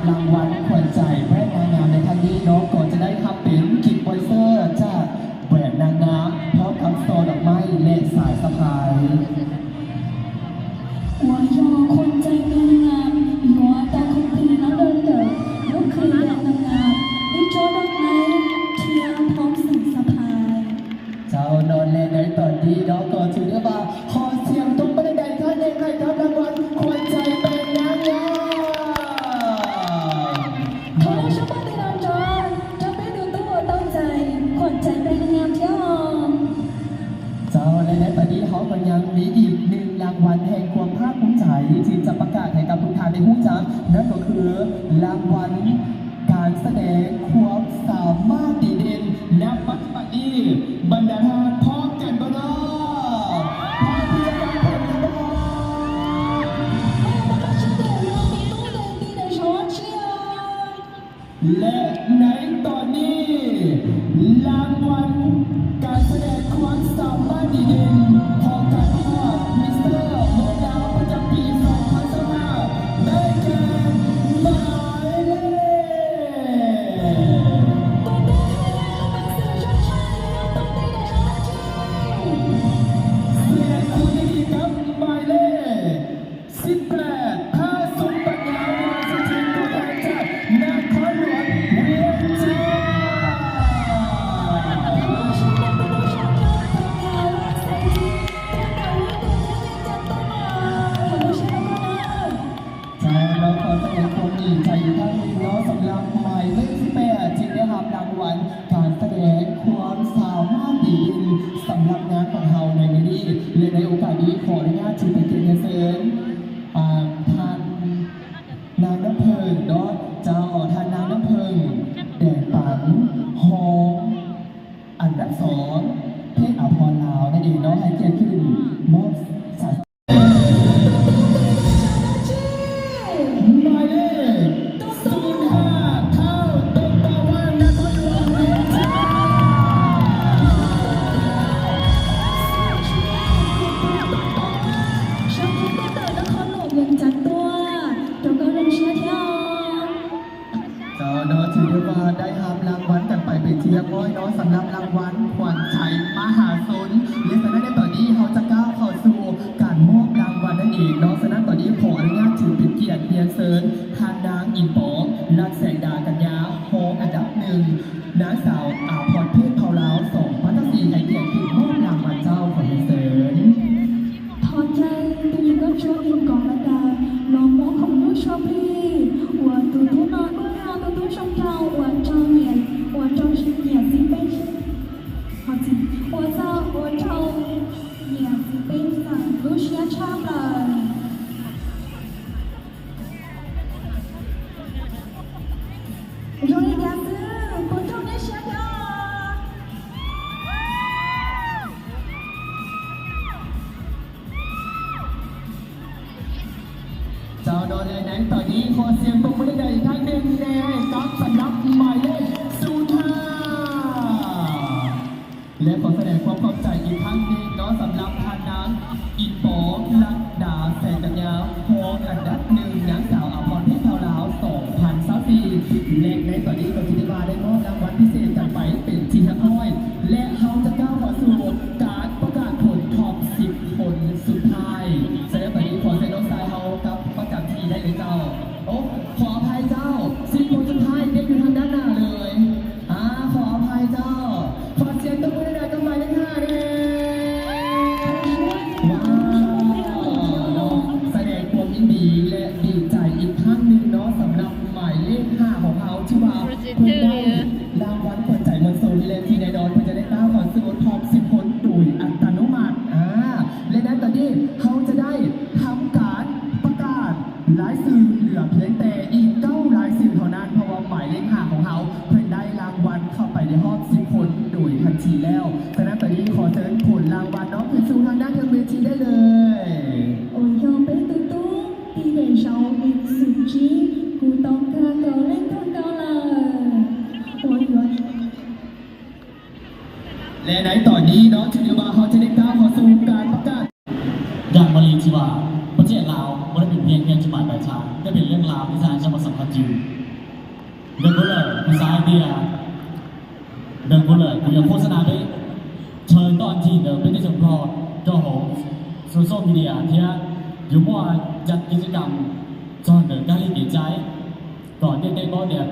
ລາງວັນຂວັນໃຈແບຣນນາງງາມໃນຄັ້ງນີ້ເນາະ ກໍຈະໄດ້ຮັບເປັນກິບວອວເຊີຈາກແບຣນນາງງາມ ພ້ອມກັບຊ່ອດອກໄມ້ ແລະ ສາຍສະພາຍ. 我要困在那样，我的空地那么的，我可以让那样，一桌的来，天空是 สะพาย ເຈົ້າເນາະ ແລະ ໃນຕອນນີ້ເນາະ ກໍຖືໄດ້ວ່າ ຂໍສຽງຕົບມືດັງໆ ອີກຄັ້ງໜຶ່ງ ໃຫ້ກັບລາງວັນຂວັນໃຈແບຣນນາງງາມ. 同样是问题当中，这边的都我都在，困在那样天空。 ເຈົ້າ ແລະ ໃນຕອນນີ້ເຮົາກໍຍັງມີອີກໜຶ່ງລາງວັນແຫ່ງຄວາມພາກພູມໃຈ ທີ່ຈະປະກາດໃຫ້ກັບທຸກທ່ານໄດ້ຮູ້ຈັກ ນັ້ນກໍຄືລາງວັນການສະແດງຄວາມສາມາດດີເດັ່ນ ນະປັດຈຸບັນນີ້ ບັນດາທ່ານພ້ອມກັນບໍ່ເນາະ? ພ້ອມທີ່ຈະຮັບຜົນລາງວັນ ແລະ ໃນຕອນນີ້ ລາງວັນການສະແດງຄວາມສາມາດດີເດັ່ນຂອງການປະກວດມິສເຕີເມືອງລາວປະຈຳປີສອງພັນຊາວຫ້າ ໄດ້ແກ່ໝາຍເລກ ສະແດງຄວາມຍິນດີກັບໝາຍເລກ ສິບແປດ ພາ ສຸມປັນຍາ ວັງສຸຈິນ ຕົວແທນຈາກນະຄອນຫຼວງວຽງຈັນ. ເຈົ້າ ເນາະ ຂໍສະແດງຄວາມດີໃຈອີກຄັ້ງໜຶ່ງເນາະ ສຳລັບໝາຍເລກສິບແປດ ທີ່ໄດ້ຮັບລາງວັນ ການສະແດງຄວາມສາມາດດີເດັ່ນສຳລັບງານຂອງເຮົາໃນມື້ນີ້ ແລະ ໃນໂອກາດນີ້ ຂໍອະນຸຍາດຖືເປັນກຽດຮຽນເຊີນ ອາ ທ່ານນາງນ້ຳເຜິ້ງເນາະ ເຈົ້າ ທ່ານນາງນ້ຳເຜິ້ງ ແດງປັນ ຮອງອັນດັບສອງ ເພດອາພອນລາວນັ້ນເອງເນາະ ໃຫ້ກຽດຂຶ້ນມອບສາຍ ໝາຍເລກ ສູນຫ້າ ທ້າວ ຕົງປາວານ ນະຄອນຫຼວງວຽງຈັນ. ເຈົ້າເນາະ ຖືໄດ້ວ່າໄດ້ຮັບລາງວັນກັນໄປເປັນທີ່ຮຽບຮ້ອຍເນາະ ສຳລັບລາງວັນຂວັນໃຈມະຫາຊົນ ແລະ ສະນັ້ນໃນຕອນນີ້ເຮົາຈະກ້າວເຂົ້າສູ່ການມອບລາງວັນນັ້ນເອງເນາະ ສະນັ້ນຕອນນີ້ຂໍອະນຸຍາດຖືເປັນກຽດຮຽນເຊີນທ່ານນາງ ອິນປອງ ລັດແສງດາ ກັນຍາ ຮອງອັນດັບໜຶ່ງ ນາງສາວ ອາພອນ ເພດເຜົ່າລາວ ສອງພັນຊາວສີ່ ໃຫ້ກຽດຂຶ້ນມອບລາງວັນເຈົ້າ ຂໍຮຽນເຊີນ. ພໍໃຈ ຕົວນີ້ກໍຈະເປັນກອງລະການ ນ້ອງມົ້ງຂອງລູກຊອບພີ ອວນຕູຕູ້ມາເມື່ອລາວຕູຕູ້ຊົງເຈົ້າ ອວນເຈົ້າເໜຍ ອວນເຈົ້າເໜຍຊິເປັນ ຂໍຈິງ ອວນເຈົ້າ ອວນເຈົ້າເໜຍຊິເປັນສັງລູເຊຍຊາບລາຍ. ເຈົ້າເນາະ ແລະ ໃນຕອນນີ້ ຂໍສຽງປົບມືດັງໆ ອີກຄັ້ງໜຶ່ງແດ່ ກັບສຳລັບໝາຍເລກ ສູນຫ້າ ແລະ ຂໍສະແດງຄວາມຂອບໃຈອີກຄັ້ງໜຶ່ງເນາະ ສຳລັບທ່ານນາງ ອິນປອງ ລັດດາ ແສງກັນຍາ ຮອງອັນດັບໜຶ່ງ ນາງສາວ ອາພອນ ເພດເຜົ່າລາວ ສອງພັນຊາວສີ່ ແລະ ໃນຕອນນີ້ກໍຖືໄດ້ວ່າໄດ້ມອບລາງວັນພິເສດກັນໄປເປັນທີ່ຮຽບຮ້ອຍ ແລະ ເຮົາຈະກ້າວເຂົ້າສູ່ການປະກາດຜົນທັອບສິບຄົນສຸດທ້າຍ. ສະນັ້ນຕອນນີ້ຂໍເຊີນນ້ອງຊາຍເຮົາກັບປະຈຳທີ່ໄດ້ເລີຍເຈົ້າ. ໂອ້ ຂໍອະໄພເຈົ້າ ສິບຄົນສຸດທ້າຍຕິດຢູ່ທາງດ້ານໜ້າເລີຍ. ອາ ຂໍອະໄພເຈົ້າ. ຂໍສຽງຕົບມືດັງໆກັບໝາຍເລກຫ້າແດ່. ວ້າວ ເນາະ ສະແດງຄວາມຍິນດີ ແລະ ດີໃຈອີກຄັ້ງໜຶ່ງເນາະ ສຳລັບໝາຍເລກຫ້າຂອງເຮົາ ທີ່ວ່າເພິ່ນໄດ້ລາງວັນຂວັນໃຈມວນຊົນ ແລະ ທີ່ແນ່ນອນເພິ່ນຈະໄດ້ກ້າວເຂົ້າສູ່ທັອບສິບຄົນໂດຍອັດຕະໂນມັດ. ອາ ແລະ ໃນຕອນນີ້ເຮົາຈະໄດ້ທຳການປະກາດ ລາຍຊື່ເຫຼືອພຽງແຕ່ອີກເກົ້າລາຍຊື່ເທົ່ານັ້ນ ເພາະວ່າໝາຍເລກຫ້າຂອງເຮົາເພິ່ນໄດ້ລາງວັນເຂົ້າໄປໃນຮອບສິບຄົນໂດຍທັນທີແລ້ວ. ສະນັ້ນຕອນນີ້ຂໍເຊີນຜົນລາງວັນເນາະ ຂຶ້ນສູ່ທາງດ້ານເທິງເວທີໄດ້ເລີຍ. ແລະ ໃນຕອນນີ້ເນາະ ຖືໄດ້ວ່າເຮົາຈະໄດ້ກ້າວເຂົ້າສູ່ການປະກາດ ຢ່າງມາລີທີ່ວ່າ ປະເທດລາວບໍ່ໄດ້ເປັນພຽງແຕ່ຈຸດໝາຍປາຍທາງ, ແຕ່ເປັນເລື່ອງລາວທີ່ທ່ານຈະບໍ່ສຳຜັດຢູ່. Đừng có lờ, Messiah. Đừng có lờ, 我要โฆษณา với thời toàn trình ở bên cái trường bro cho hổ social media thì á, dù mua chặt cái gì cầm cho đỡ các lý kiến trái. Còn nên tên bó đẹp,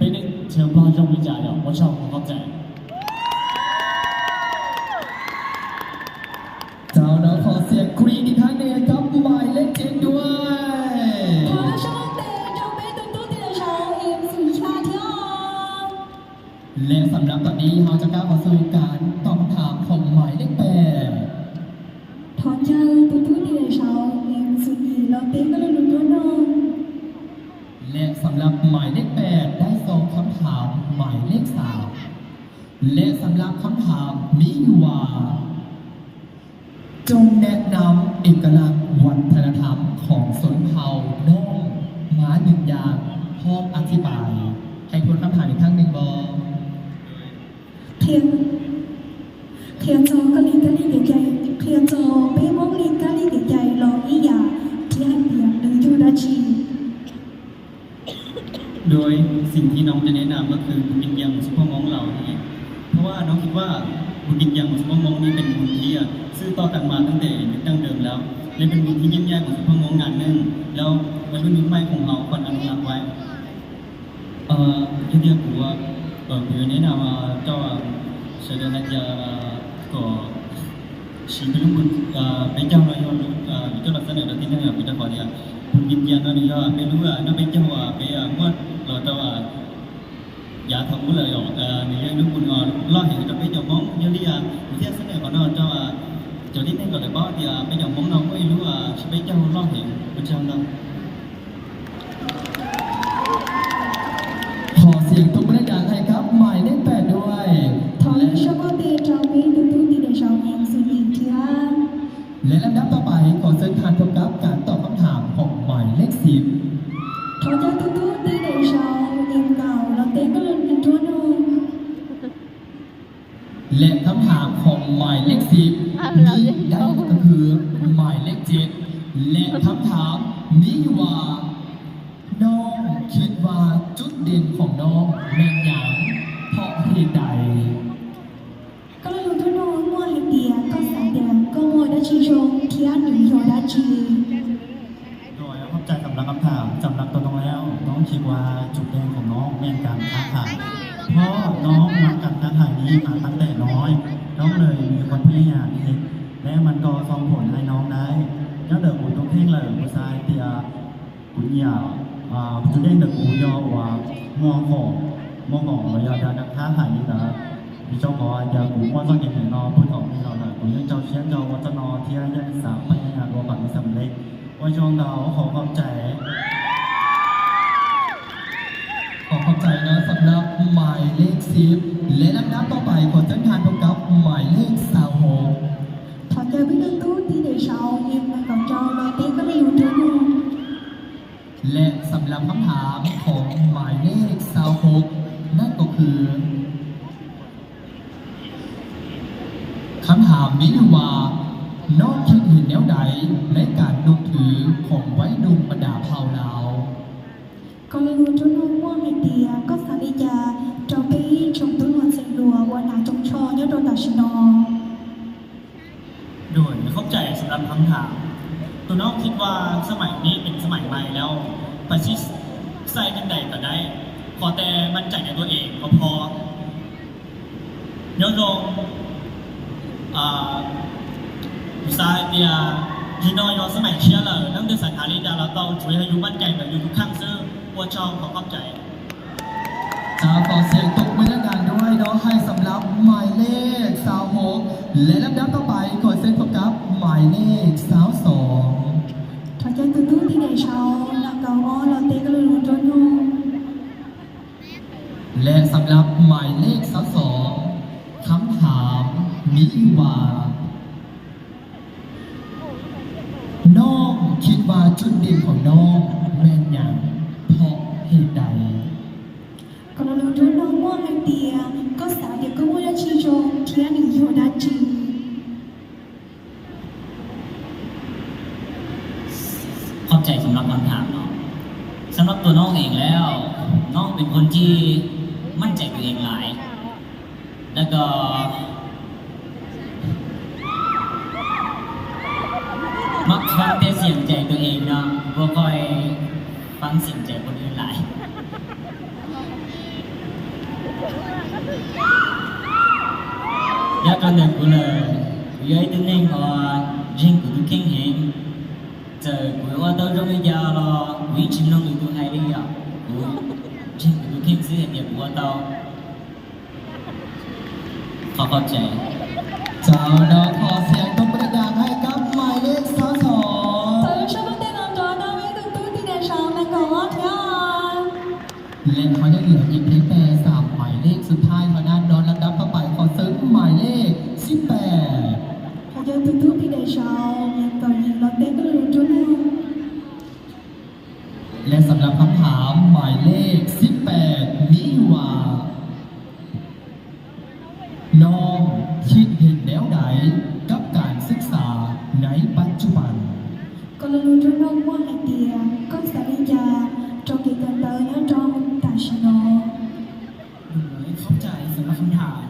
bên cái trường bro trong cái trái đó, có trong có chạy. ເຈົ້າ ເນາະ ຂໍສຽງກຣີດອີກຄັ້ງໜຶ່ງໃຫ້ກັບໝາຍເລກເຈັດດ້ວຍ. ຂໍສະຫວັດດີເຈົ້າເປັນຕຸກຕຸກທີ່ໄດ້ເຊົາ ເອັມ ສຸນຊາທຽວ. ແລະ ສຳລັບຕອນນີ້ເຮົາຈະກ້າວເຂົ້າສູ່ການຕອບຄຳຖາມຂອງໝາຍເລກແປດ. ຂໍເຊີນຕຸກຕຸກທີ່ໄດ້ເຊົາ ເອັມ ສຸນອີ ລາວເຕັງກະລຸນລຸນໂດນໂດນ. ແລະ ສຳລັບໝາຍເລກແປດໄດ້ສອງຄຳຖາມ ໝາຍເລກສາມ ແລະ ສຳລັບຄຳຖາມມີຢູ່ວ່າ ຈົ່ງແນະນຳເອກະລັກວັດທະນະທຳຂອງຊົນເຜົ່ານ້ອງມາໜຶ່ງຢ່າງ ພ້ອມອະທິບາຍ. ໃຫ້ທວນຄຳຖາມອີກຄັ້ງໜຶ່ງບໍ່? ເພຍ ເພຍຈໍກະລິກະລິເກໄຈ ເພຍຈໍເປມົງລິກະລິເກໄຈ ລອງອີຢາ ທີ່ໃຫ້ປຽບໜຶ່ງຢູ່ດາຈີ. ໂດຍສິ່ງທີ່ນ້ອງຈະແນະນຳກໍຄືບຸນກິນຢາງສຸພະມົງເຫຼົ່ານີ້ ເພາະວ່ານ້ອງຄິດວ່າບຸນກິນຢາງຂອງສຸພະມົງນີ້ເປັນບຸນທີ່ສືບຕໍ່ກັນມາຕັ້ງແຕ່ຍຸກດັ້ງເດີມແລ້ວ ແລະ ເປັນບຸນທີ່ຍິ່ງໃຫຍ່ຂອງສຸພະມົງງານໜຶ່ງ ແລ້ວວັຍລຸ້ນຍຸກໃໝ່ຂອງເຮົາຄວນອະນຸຮັກໄວ້. ເອີ ເຮັດວຽກ ເອີ ແນະນຳວ່າເຈົ້າ ເຊີນເດີນ ເຮັດວຽກ ກໍ Xin cái lúc mình, ờ, bé Châu nói cho, ờ, cho là sẽ được đầu tiên là mình đã gọi là mình nhìn nhận nó đi cho bé lúa, nó bé Châu, ờ, bé, ờ, mua rồi cho, ờ, giá thầu mua lời, ờ, mình lên lúc mình, ờ, lo hiểu cho bé Châu mong, nhớ đi, ờ, mình sẽ sẽ được nó cho, ờ, cho đi nên gọi là bó thì, ờ, bé Châu mong nó có lúa, ờ, bé Châu lo hiểu, bé Châu đâu. ຂໍສຽງຕົບມືດັງໆໃຫ້ກັບໝາຍເລກແປດດ້ວຍ. ຂໍສະຫວັດດີເຈົ້າເປັນຕຸກຕຸກທີ່ໄດ້ເຊົາ ເອັມ ສຸນອີ ເທື່ອ. ແລະ ລຳດັບຕໍ່ໄປ ຂໍເຊີນທ່ານພົບກັບການຕອບຄຳຖາມຂອງໝາຍເລກສິບ. ຂໍເຊີນຕຸກຕຸກທີ່ໄດ້ເຊົາ ເອັມ ເກົ່າ ລາວເຕັງກະລຸນອິນໂທຣໂນມ. ແລະ ຄຳຖາມຂອງໝາຍເລກສິບນີ້ໄດ້ກໍຄືໝາຍເລກເຈັດ ແລະ ຄຳຖາມມີຢູ່ວ່າ ນ້ອງຄິດວ່າຈຸດເດັ່ນຂອງນ້ອງແມ່ນຫຍັງ? ເພາະເຫດໃດ? ກະລະລຸໂທໂນ ມົວເຮເຕຍ ກໍສາແດງ ກໍມົວດາຊີຊົງ ທຽນໜຶ່ງໂຍດາຈີ. ໂດຍ ຂອບໃຈສຳລັບຄຳຖາມ. ສຳລັບຕົວນ້ອງແລ້ວ ນ້ອງຄິດວ່າຈຸດເດັ່ນຂອງນ້ອງແມ່ນການຄ້າຂາຍ ເພາະນ້ອງມັກການຄ້າຂາຍນີ້ມາຕັ້ງແຕ່ນ້ອຍ ນ້ອງເລີຍມີຄວາມພະຍາຍາມເຮັດ ແລະ ມັນກໍສົ່ງຜົນໃຫ້ນ້ອງໄດ້. ຍ້ອນເດີມ ບໍ່ຕ້ອງເຄັ່ງເລີຍ ບໍ່ຊາຍເຕຍ Cũng như, à, chủ đề được cũng do, à, mua khổ, mua khổ là do đã, đã khá hại đi đó. Vì trong đó giờ cũng mua do cái này nó, bút khổ này nó là cũng như châu chiến châu, mua cho nó, thì anh em sáng phải nhà của bạn sầm lệ. Mua trong đó khổ không chạy. ຂໍຂອບໃຈເນາະ ສຳລັບໝາຍເລກສິບ ແລະ ລຳດັບຕໍ່ໄປ ຂໍເຊີນທ່ານພົບກັບໝາຍເລກຊາວຫົກ. ຂໍເຊີນເປັນຕຸກຕຸກທີ່ໄດ້ເຊົາ ເອັມ ແລະ ກັບເຈົ້າ ລອຍເຕັງກະລິວເທີໜຶ່ງ. ແລະ ສຳລັບຄຳຖາມຂອງໝາຍເລກຊາວຫົກ ນັ້ນກໍຄື ຄຳຖາມມີຢູ່ວ່າ ນ້ອງຄິດເຫັນແນວໃດໃນການນັບຖືຂອງໄວໜຸ່ມບັນດາເຜົ່າລາວ? ກອລະລູໂທໂນ ມ່ວງເຮເຕຍ ກໍສາລິກາ ເຈົ້າເປັນຊົງຕຸນຫົວເຊງຫຼວງ ຫົວໜ້າຊົງຊົນ ຍອດໂດຕາຊິນອ. ໂດຍ ຂອບໃຈສຳລັບຄຳຖາມ. ໂຕນ້ອງຄິດວ່າສະໄໝນີ້ເປັນສະໄໝໃໝ່ແລ້ວ ປະຊິໃສ່ຈັ່ງໃດກໍໄດ້ ຂໍແຕ່ໝັ້ນໃຈໃນຕົວເອງກໍພໍ. ຍອດລົງ ອາ ອຸດສາຫະເຕຍ ຢູ່ນ້ອຍ ຍອດສະໄໝເຊຍເລີ ຕັ້ງແຕ່ສັນທາລິດາລາວເຕົ້າ ຊ່ວຍໃຫ້ຢູ່ໝັ້ນໃຈແບບຢູ່ທຸກຄັ້ງເຊີ ປວດຊ່ອງ ຂໍຂອບໃຈ. ຈະຂໍສຽງຕົບມືດັງໆດ້ວຍເນາະ ໃຫ້ສຳລັບໝາຍເລກຊາວຫົກ ແລະ ລຳດັບຕໍ່ໄປ ຂໍເຊີນພົບກັບໝາຍເລກຊາວສອງ. ເຂົ້າໃຈຕຸກຕຸກທີ່ໄດ້ເຊົາ ນາງເກົາອໍ ລາວເຕກະລຸນໂຕໂນ. ແລະ ສຳລັບໝາຍເລກຊາວສອງ ຄຳຖາມມີຢູ່ວ່າ ນ້ອງຄິດວ່າຈຸດເດັ່ນຂອງນ້ອງແມ່ນຫຍັງ? ເພາະເຫດໃດ? ກະລະລູໂທໂນ ມ່ວງເຮເຕຍ ກໍສາວເດຍກະມູດາຊີໂຈງ ທຽນໜຶ່ງໂຍດາຈີ. ຂອບໃຈສຳລັບຄຳຖາມເນາະ. ສຳລັບຕົວນ້ອງເອງແລ້ວ ນ້ອງເປັນ ຄົນທີ່ໝັ້ນໃຈຕົວເອງຫຼາຍ ແລ້ວກໍມັກຟັງແຕ່ສຽງໃຈຕົວເອງເນາະ, ບໍ່ຄ່ອຍຟັງສຽງໃຈຄົນອື່ນຫຼາຍ. ຍາກກວ່າເດີມກູເລີຍ, ເຢຍ ອາ ໂຕເອງ ເພາະວ່າ ເຈນ ກູ ຕູ ເຄັ່ງ ເພາະ Trời của Ua Tau Rong Ê Gia lo, Quý Chim Nông Ư Tu Hai Đi ạ. Của Chim Ư Tu Kim Sư Hẹn Điệp Ua Tau. ຂໍຂອບໃຈ. ເຈົ້າເນາະ, ຂໍສຽງຕົບມືດັງໆໃຫ້ກັບໝາຍເລກຊາວສອງ. ເຈົ້າ ສະບາຍດີເນາະ, ເຈົ້າເນາະ, ເວລາຕຸ້ໆທີ່ໄດ້ຊາວແລ້ວກໍອອກແລ້ວ. ແລະ ເຮົາຍັງເຫຼືອອີກພຽງແຕ່ສາມໝາຍເລກສຸດທ້າຍເທົ່ານັ້ນເນາະ. ລຳດັບຕໍ່ໄປ ຂໍເຊີນໝາຍເລກສິບແປດ. ເຈົ້າ ຕຸ້ໆທີ່ໄດ້ຊາວແລ້ວກໍຍິງລອດເຕັກກະລຸນຈຸນ. ແລະ ສຳລັບຄຳຖາມໝາຍເລກສິບແປດ ມີຢູ່ວ່າ ນ້ອງຄິດເຫັນແນວໃດກັບການສຶກສາໃນປັດຈຸບັນ? ກະລຸນຈຸນ ນ້ອງວ່າໃຫ້ຕຽມ ກອນສາລິຍາ ໂຕເກກັນເຕີຍ ໂຕຕາຊິໂນ. ໂດຍ ຂອບໃຈສຳລັບຄຳຖາມ.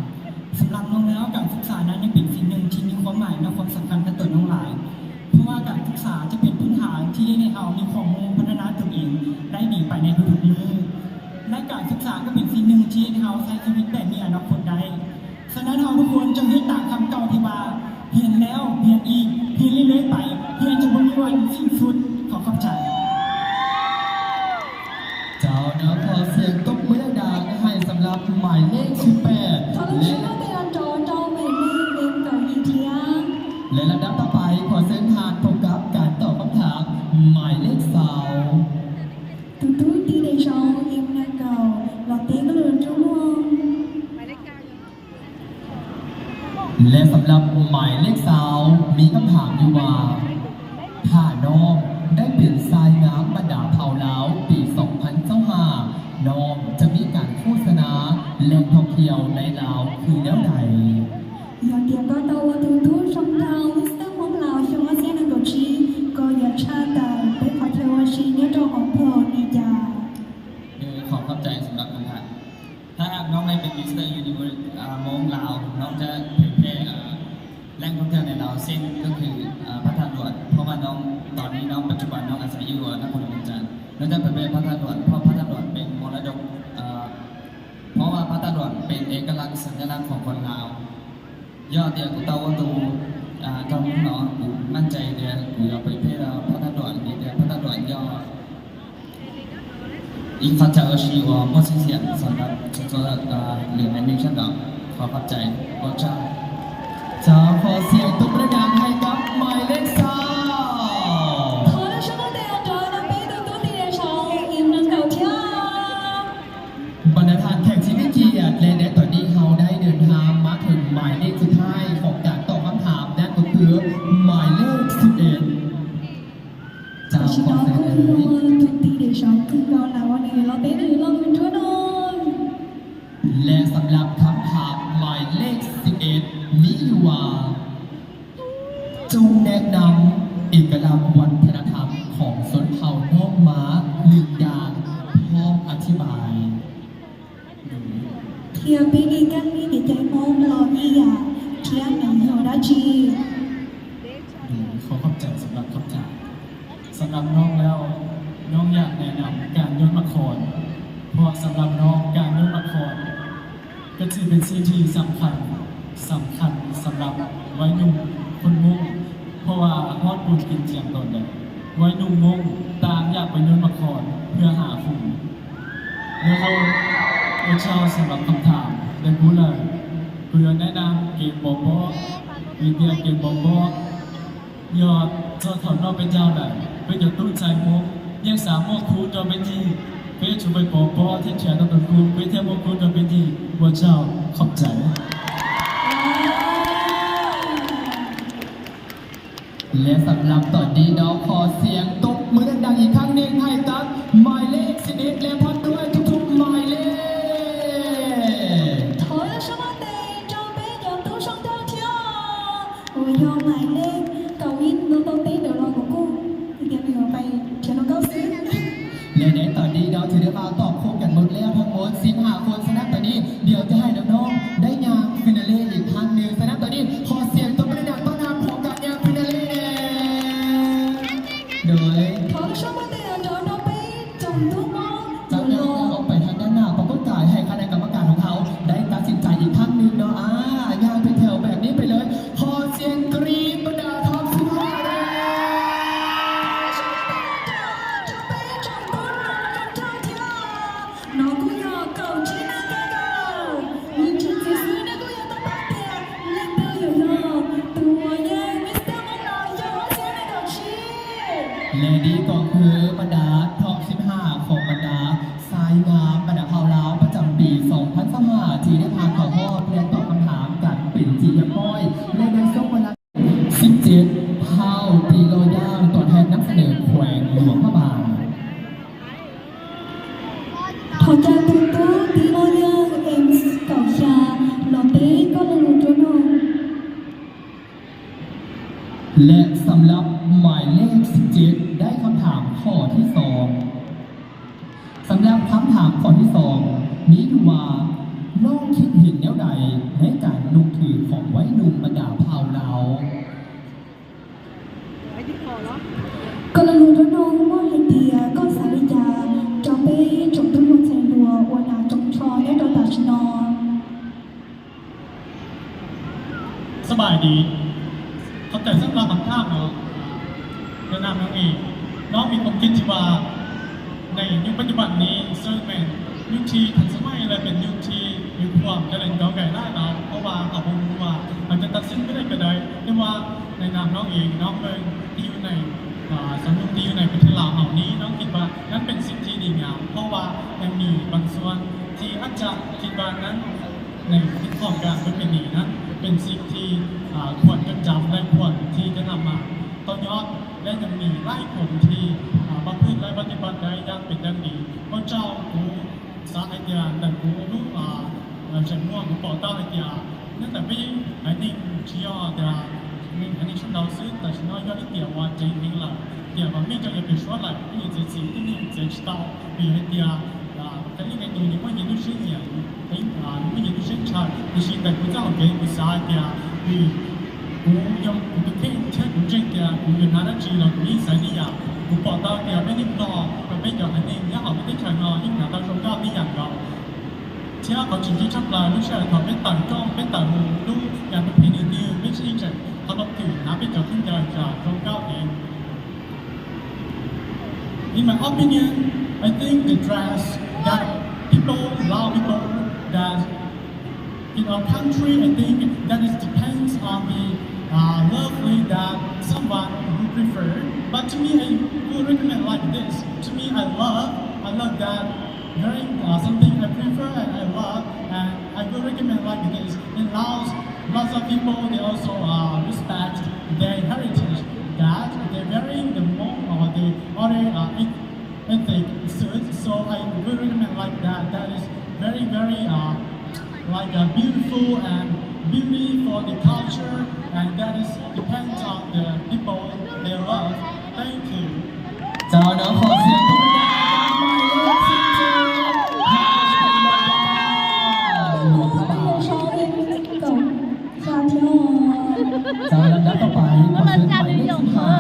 ສຳລັບນ້ອງແລ້ວ ການສຶກສານັ້ນຍັງເປັນສິ່ງໜຶ່ງທີ່ມີຄວາມໝາຍ ແລະ ຄວາມສຳຄັນກັບຕົວນ້ອງຫຼາຍ, ເພາະວ່າການສຶກສາຈະເປັນພື້ນຖານທີ່ເຮັດໃຫ້ເຮົາມີຄວາມຮູ້ພັດທະນາຕົນເອງໄດ້ດີໄປໃນທຸກໆມື້, ແລະ ການສຶກສາກໍເປັນສິ່ງໜຶ່ງທີ່ເຮັດໃຫ້ເຮົາໃຊ້ຊີວິດແບບມີອະນາຄົດໄດ້. ສະນັ້ນເຮົາທຸກຄົນຈົ່ງເຮັດຕາມຄຳເກົ່າທີ່ວ່າ ຮຽນແລ້ວຮຽນອີກ, ຮຽນເລື້ອຍໆໄປ, ຮຽນຈົນບໍ່ມີວັນສິ້ນສຸດ. ຂໍຂອບໃຈ. ເຈົ້າເນາະ, ຂໍສຽງຕົບມືດັງໆໃຫ້ສຳລັບໝາຍເລກສິບແປດ ແລະ ແລະ ລຳດັບຕໍ່ໄປ ຂໍເຊີນທ່ານພົບກັບການຕອບຄຳຖາມໝາຍເລກຊາວ. ແລະ ສຳລັບໝາຍເລກຊາວ ມີຄຳຖາມຢູ່ວ່າ ຖ້ານ້ອງໄດ້ເປັນຊາຍງາມບັນດາເຜົ່າລາວປີສອງພັນຊາວຫ້າ ນ້ອງຈະມີການໂຄສະນາແຫຼ່ງທ່ອງທ່ຽວໃນລາວຄືແນວໃດ? ໂດຍ ຂໍຂອບໃຈສຳລັບຄຳຖາມ. ຖ້າຫາກນ້ອງໄດ້ເປັນມິສເຕີຢູນິເວີສ ອາ ມົ້ງລາວ ນ້ອງຈະເຜີຍແຜ່ ອາ ແຫຼ່ງທ່ອງທ່ຽວໃນລາວ ເຊັ່ນ ກໍຄື ອາ ພະທາດຫຼວງ ເພາະວ່ານ້ອງ ຕອນນີ້ນ້ອງ ປັດຈຸບັນນ້ອງອາໄສຢູ່ນະຄອນຫຼວງວຽງຈັນ ນ້ອງຈະເຜີຍແຜ່ພະທາດຫຼວງ ເພາະພະທາດຫຼວງເປັນມໍລະດົກ ອາ ເພາະວ່າພະທາດຫຼວງເປັນເອກະລັກສັນຍະລັກຂອງຄົນລາວ. 要点不到我都 ອາ ເຈົ້າມຸ້ງເນາະ ກູໝັ້ນໃຈເດ ກູຢາກເຜີຍແຜ່ພະທາດຫຼວງນີ້ເດ ພະທາດຫຼວງ 要 一发展而是我莫心想 ສຳລັບ ເຈົ້າ ເຈົ້າ ເຫຼືອໃນໜຶ່ງຊັ້ນດອກ. ຂໍຂອບໃຈ ຂອບໃຈ. ເຈົ້າ ຂໍສຽງຕົບມືດັງໃຫ້ກັບໝາຍເລກຊາວ. ບັນດາທ່ານແຂກທີ່ມີກຽດ ແລະ ໃນຕອນນີ້ເຮົາໄດ້ເດີນທາງມາເຖິງໝາຍເລກສຸດທ້າຍຂອງການຕອບຄຳຖາມ ນັ້ນກໍຄືໝາຍເລກສິບເອັດ. ເຈົ້າ ຂໍສະແດງ ແລະ ສຳລັບຄຳຖາມໝາຍເລກສິບເອັດ ມີຢູ່ວ່າ ຈົ່ງແນະນຳເອກະລັກວັດທະນະທຳຂອງຊົນເຜົ່ານ້ອງມ້າໜຶ່ງຢ່າງ ພ້ອມອະທິບາຍ. ໂດຍ ຂໍຂອບໃຈສຳລັບຄຳຖາມ. ສຳລັບນ້ອງແລ້ວ ນ້ອງຢາກແນະນຳການໂຍນໝາກຂອນ ເພາະສຳລັບນ້ອງ ການໂຍນໝາກຂອນ ກໍຖືເປັນສິ່ງທີ່ສຳຄັນ, ສຳຄັນສຳລັບໄວໜຸ່ມຄົນມົ້ງ ເພາະວ່າຮອດບຸນກິນຈຽງຕອນໃດ ໄວໜຸ່ມມົ້ງຕ່າງຢາກໄປໂຍນໝາກຂອນເພື່ອຫາຝູງ. ແລ້ວເຈົ້າ ສຳລັບຄຳຖາມ ແລະ ຜູ້ເລີຍ ເພື່ອແນະນຳເກມບອບອ ວິທະຍາເກມບອບອ ຍອດເຈົ້າເຖົ້ານ້ອຍເປັນຢ່າງໃດ ເພື່ອຈະຕຸ້ນໃສ່ມຸກ ແຍກສາມອກຄູດອກເປັນຈີ ເພື່ອຈະໄປປອບອທີ່ເຂດຕະຕົນຄູ ເພື່ອທຽບອກຄູດອກເປັນຈີ ວ່າເຈົ້າ ຂອບໃຈ. ແລະ ສຳລັບຕອນນີ້ເນາະ ຂໍສຽງຕົບມືດັງໆອີກຄັ້ງໜຶ່ງໃຫ້ກັບໝາຍເລກສິບເອັດ ແລະ ພ້ອມດ້ວຍທຸກໆໝາຍເລກ. ແລະ ໃນຕອນນີ້ເນາະ ຖືໄດ້ວ່າຕອບຄົບກັນໝົດແລ້ວທັງໝົດ. ສອງພັນຊາວຫ້າ ທີ່ໄດ້ຜ່ານເຂົ້າຮອບ ແລະ ຕອບຄຳຖາມກັນເປັນທີ່ຮຽບຮ້ອຍ ແລະ ໄດ້ຊົກໄວຣັສ ສິບເຈັດ ທ້າວ ຕີລໍຍາງ ຕົວແທນນຳສະເໜີແຂວງຫຼວງພະບາງ. ແລະ ສຳລັບໝາຍເລກ ສິບເຈັດ ໄດ້ຄຳຖາມຂໍ້ທີສອງ. ສຳລັບຄຳຖາມຂໍ້ທີສອງ ມີຢູ່ວ່າ ນ້ອງຄິດເຫັນແນວໃດໃນການນຸ່ງຖືຂອງໄວໜຸ່ມບັນດາເຜົ່າລາວ? ກໍລະລູໂດໂນ ມອງເຫັນເດຍ ກໍສາລິກາ ເຈົ້າເປ້ ຈົງທຸນໂຮເຊນລັວ ອວນາ ຈົງຊອ ແອດໂດຕາຊະນອ. ສະບາຍດີ. ຂອບໃຈສຳລັບຄຳຖາມເນາະ. ແນະນຳນ້ອງເອງ, ນ້ອງມີຄວາມຄິດທີ່ວ່າໃນຍຸກປັດຈຸບັນນີ້ ເຊິ່ງແມ່ນຍຸກທີ່ທັນສະໄໝ ແລະ ເປັນຍຸກທີ່ມີຄວາມຈະເລີນກ້າວໄກຫຼາຍເນາະ, ເພາະວ່າເຮົາບໍ່ຮູ້ວ່າເຮົາຈະຕັດສິນມື້ໃດກໍໄດ້, ແຕ່ວ່າໃນນາມນ້ອງເອງ, ນ້ອງເບິ່ງທີ່ຢູ່ໃນ ອາ ສາວນຸ່ງທີ່ຢູ່ໃນປະເທດລາວເຮົານີ້, ນ້ອງຄິດວ່ານັ້ນເປັນສິ່ງທີ່ດີງາມ, ເພາະວ່າຍັງມີບາງສ່ວນທີ່ອາດຈະຄິດວ່ານັ້ນ ໃນຂອງການປະເພນີນັ້ນ ເປັນສິ່ງທີ່ ອາ ຄວນຈົດຈຳ ແລະ ຄວນທີ່ຈະນຳມາຕໍ່ຍອດ ແລະ ຍັງມີຫຼາຍຄົນທີ່ ອາ ປະພຶດ ແລະ ປະຕິບັດໄດ້ຢ່າງເປັນຢ່າງດີ. ພວກເຈົ້າ ຄູສາອາຈານ ແລະ ຄູອາ ແສງມ່ວງ ຄູປໍເຕົ້າ ອາຈານ ນັ້ນແຫຼະ ເປັນອັນໜຶ່ງທີ່ຍອດ ອາຈານ ອັນນີ້ ອັນນີ້ ສຳລັບຊື່ ແຕ່ສຳລັບຍອດນີ້ ເກຍວ່າເຈັງເຮງຫຼາຍ ເກຍວ່າມີເຈົ້າຢ່າໄປຊວນຫຼາຍ ມີເຈັງເຮງ ເຈັງເຮງ ເຈັງເຕົາ ເກຍ ອາ Cái này cái tôi những có những đứa sinh nhật, tính, à, những có những đứa sinh nhật, thì xin đừng có cho một cái buổi sáng kìa, vì cũng do cũng được cái chết cũng trên kìa, cũng được nói đó chỉ là cũng như sai đi à, cũng bỏ tao kìa, mấy đứa nó, và mấy trò hãy nên nhớ họ cái tết trời nó, nhưng mà tao không có cái dặn đâu. Chứ họ chỉ chỉ chấp là lúc sau họ biết tao trong, biết tao mù, lúc nhà nó phải đi đi, biết sinh nhật, họ đọc thử, nó biết trò thiên trời, trò không có em. In my opinion, I think the dress that people, Lao people, that in our country, I think that is depends on the, uh, lovely that someone who prefer. But to me, I would recommend like this. To me, I love, I love that wearing, uh, something I prefer and I love, and I would recommend like this. In Laos, lots of people, they also, uh, respect their heritage, that they wearing the Hmong or the other, uh, eth-, ethnic suits. So I would recommend like that. That is very, very, uh, like, uh, beautiful and beauty for the culture, and that is depends on the people they love. Thank you. ເຈົ້າເນາະ ຂໍສຽງຕົບມືໃຫ້ກັບໝາຍເລກສິບເຈັດ ເຈົ້າ ລຳດັບຕໍ່ໄປ ຂໍເຊີນໝາຍເລກສິບຫ້າ.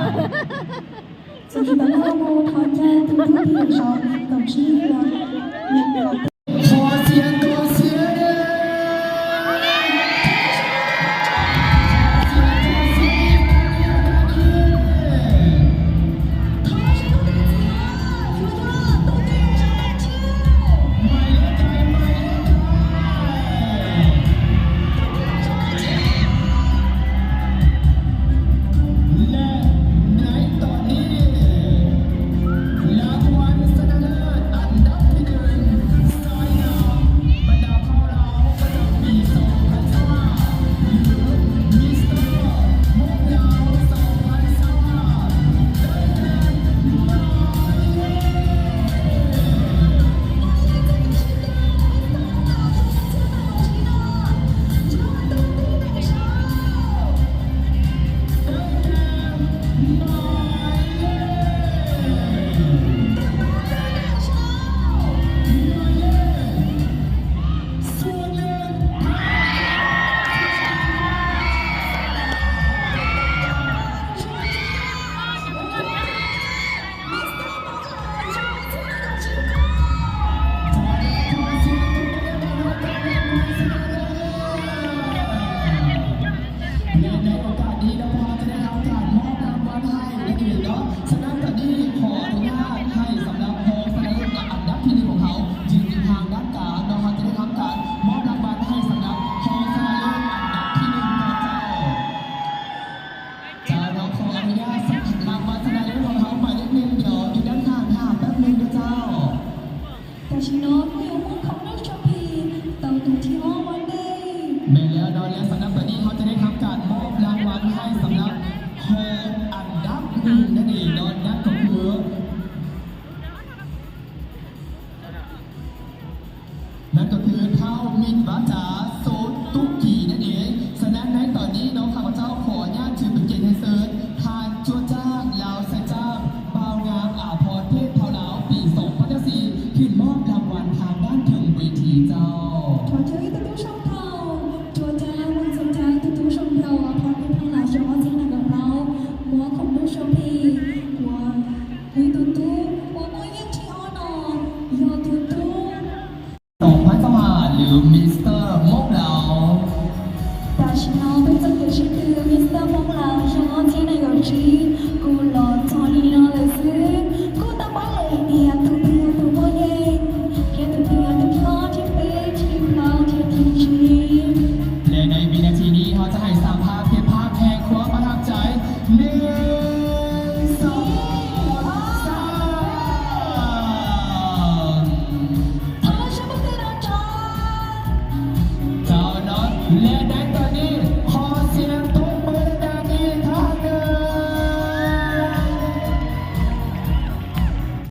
เจ้า ขอเชิญทุกๆช่องเผ่า ตัวแทนและวันสุดท้ายทุกๆช่องเผ่า เอาพรให้พลังหลายช่องเอาใจหนักกับเรา มัวของลูกช่องพี หัววิวตุ๊ตุ๊ หัวมัวเยี่ยมที่อ้อนอ่อน ยอดตุ๊ตุ๊ สองพันสองหา หรือ